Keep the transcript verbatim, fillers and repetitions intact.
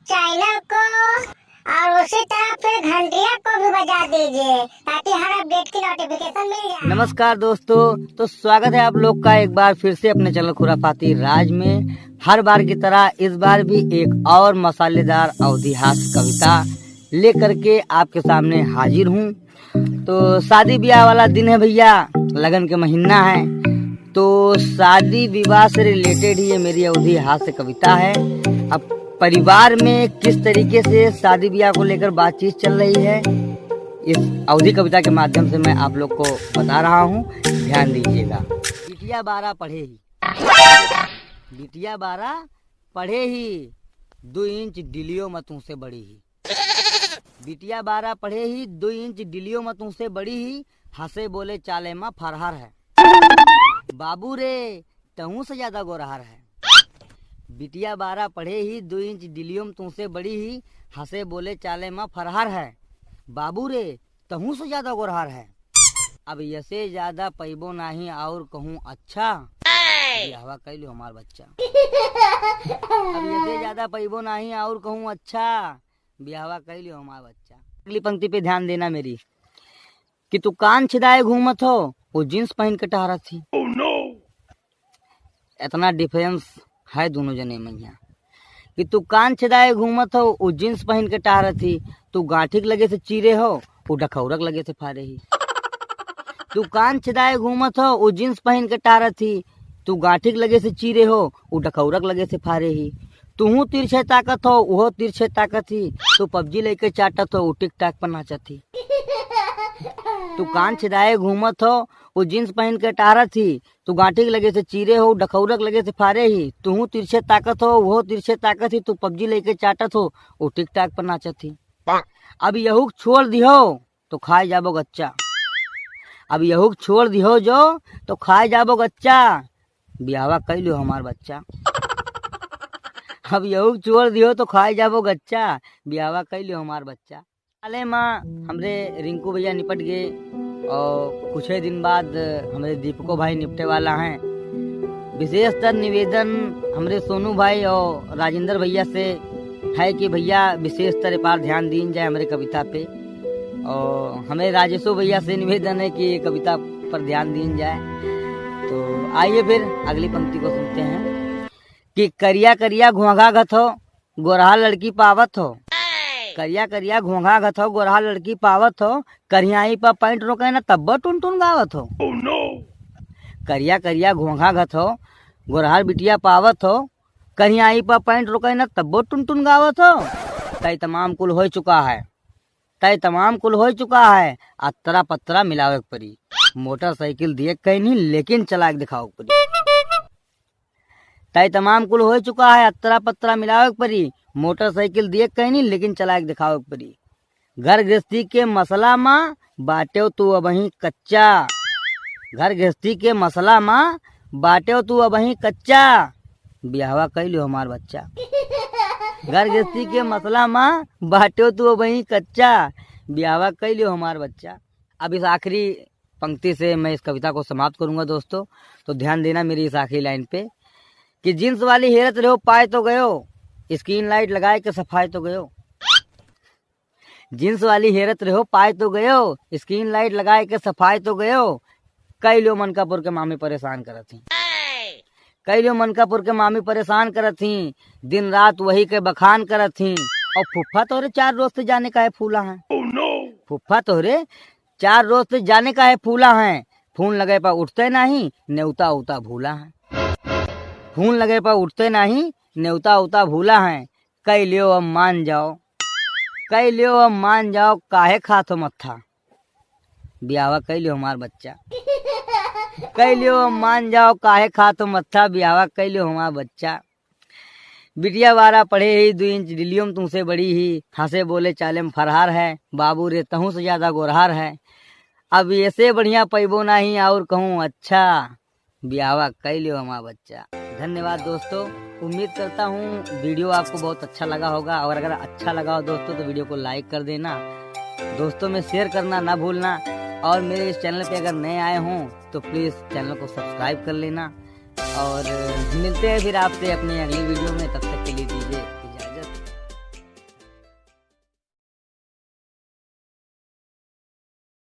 चैनल को और उसी तरह फिर घंटिया को भी बजा दीजिए, ताकि हर अपडेट की नोटिफिकेशन मिल जाए। नमस्कार दोस्तों, तो स्वागत है आप लोग का एक बार फिर से अपने चैनल खुराफाती राज में। हर बार की तरह इस बार भी एक और मसालेदार अवधी हास्य कविता लेकर के आपके सामने हाजिर हूँ। तो शादी ब्याह वाला दिन है भैया, लगन के महीना है, तो शादी विवाह से रिलेटेड ही ये मेरी अवधी हास्य कविता है। अब परिवार में किस तरीके से शादी ब्याह को लेकर बातचीत चल रही है, इस अवधी कविता के माध्यम से मैं आप लोग को बता रहा हूँ, ध्यान दीजिएगा। बिटिया बारह पढ़े ही, बिटिया बारह पढ़े ही, दो इंच डिलियो में तुमसे बड़ी ही। बिटिया बारह पढ़े ही, दो इंच डिलियो में तुमसे बड़ी ही, हंसे बोले चाले में फरहर है। बाबू रे, तहूँ से ज्यादा गोरहर है। बिटिया बारह पढ़े ही, दो इंच डिलियो में तुमसे बड़ी ही, हंसे बोले चाले में फरहर है। बाबू रे, तहूँ से ज्यादा गोरहर है। अब यसे ज्यादा पैबो नाही और कहूँ अच्छा। बियाहवा कैलियो हमार बच्चा। अब यसे ज्यादा पैबो नाही और कहूँ अच्छा। बियाहवा कैलियो हमार बच्चा। अगली पंक्ति पे ध्यान देना मेरी, कि तू कान छिदाए घूमत हो, वो जींस पहन के टहरत ही। इतना डिफरेंस है दोनों जने में यहाँ, कि तू कान छिदाए घूमत हो, वो जींस पहन के टहरत ही। तू गांठिक लगे से चीरे हो, वो डखौरक लगे से फारे ही। तू कान छिदाए घूमत हो, वो जींस पहन के टहरत ही। तू गांठिक लगे से चीरे हो, वो डखौरक लगे से फारे ही। तुहू तिरछे ताकत हो, उहो तिरछे ताकत ही। तू पबजी लेके चाटत हो, वो टिकटॉक पर नाचत ही। तू कान छिदाए घूमत हो, वो जींस पहन के टहरत ही। तू गांठिक लगे से चीरे हो, डखौरक लगे से फारे ही। तुहू तिरछे ताकत हो, उहो तिरछे ताकत ही। तू पबजी लेके चाटत हो, वो टिकटॉक पर नाचत ही। अब यहू के छोड़ दिहो तो खाए जाबो गच्चा। अब यहू के छोड़ दिहो जो तो खाए जाबो गच्चा। बियाहवा कैलियो हमार बच्चा। अब यहू के छोड़ दिहो तो खाए जाबो गच्चा। बियाहवा कैलियो हमार बच्चा। साले माँ हमरे रिंकू भैया निपट गए और कुछ ही दिन बाद हमरे दीपको भाई निपटे वाला हैं। विशेषतर निवेदन हमरे सोनू भाई और राजेंद्र भैया से है कि भैया विशेषतर ए पार ध्यान दीन जाए हमरे कविता पे, और हमरे राजेशो भैया से निवेदन है कि ये कविता पर ध्यान दीन जाए। तो आइए फिर अगली पंक्ति को सुनते हैं कि करिया करिया घोंघा घत हो, गोरहा लड़की पावत हो। करिया करिया घोंघा घत हो, गोरहा लड़की पावत हो। करियाई पर पैंट रोके ना तब्बो टुनटुन गावत हो। करिया करिया घोंघा घत हो, गोरहा बिटिया पावत हो। करियाई पर पैंट रोके ना तब्बो टुनटुन गावत हो। तय तमाम कुल हो चुका है, तय तमाम कुल हो चुका है। अतरा पतरा मिलावे के परी। मोटरसाइकिल दिए कहीं नहीं, लेकिन चला के दिखावे के परी। तय तमाम कुल हो चुका है, अतरा पतरा मिलावे के परी। मोटरसाइकिल दिए कहीं नहीं, लेकिन चला के दिखावे के परी। घर गृहस्थी के मसला मा बाटेव तू अबहीं कच्चा। घर गृहस्थी के मसला मा बाटेव तू अबहीं कच्चा। बियाहवा कैलियो हमार बच्चा। घर गृहस्थी के मसला मा बाटेव तू अबहीं कच्चा। बियाहवा कैलियो हमार बच्चा। अब इस आखिरी पंक्ति से मैं इस कविता को समाप्त करूंगा दोस्तों, तो ध्यान देना मेरी इस आखिरी लाइन पे कि जींस वाली हेरत रहो पाए तो गयो, स्क्रीन लाइट लगाए के सफाए तो गयो। जींस वाली हेरत रहो पाए तो गयो, स्क्रीन लाइट लगाए के सफाए तो गयो। कई लो मनकापुर के मामी परेशान करत ही, कई लो मनकापुर के मामी परेशान करत ही, दिन रात वही के बखान करत ही। और फुफ्फा तोरे चार रोज से जाने काहे फूला है। फुफ्फा तोरे चार रोज से जाने काहे फूला है। फोन लगे पर उठते नहीं, नेवता उता भूला है। फोन लगे पर उठते नहीं, नेवता उता भूला है। कई लियो अब मान जाओ, कई लियो अब मान जाओ, काहे खात हो मत्था। बियाहवा कई लियो हमार बच्चा। कई लियो अब मान जाओ, काहे खात हो मत्था। बियाहवा कई लियो हमार बच्चा। बिटिया बारह पढ़े ही, दो इंच डिलियो में तुमसे बड़ी ही। हंसे बोले चाले में फरहार है, बाबू रे तहूँ से ज्यादा गोरहार है। अब ऐसे बढ़िया पैबो नहीं और कहूँ अच्छा। बियाहवा कई लियो हमार बच्चा। धन्यवाद दोस्तों, उम्मीद करता हूँ वीडियो आपको बहुत अच्छा लगा होगा, और अगर अच्छा लगा हो दोस्तों तो वीडियो को लाइक कर देना, दोस्तों में शेयर करना ना भूलना, और मेरे इस चैनल पे अगर नए आए हों तो प्लीज चैनल को सब्सक्राइब कर लेना, और मिलते हैं फिर आपसे अपने अगली वीडियो में। तब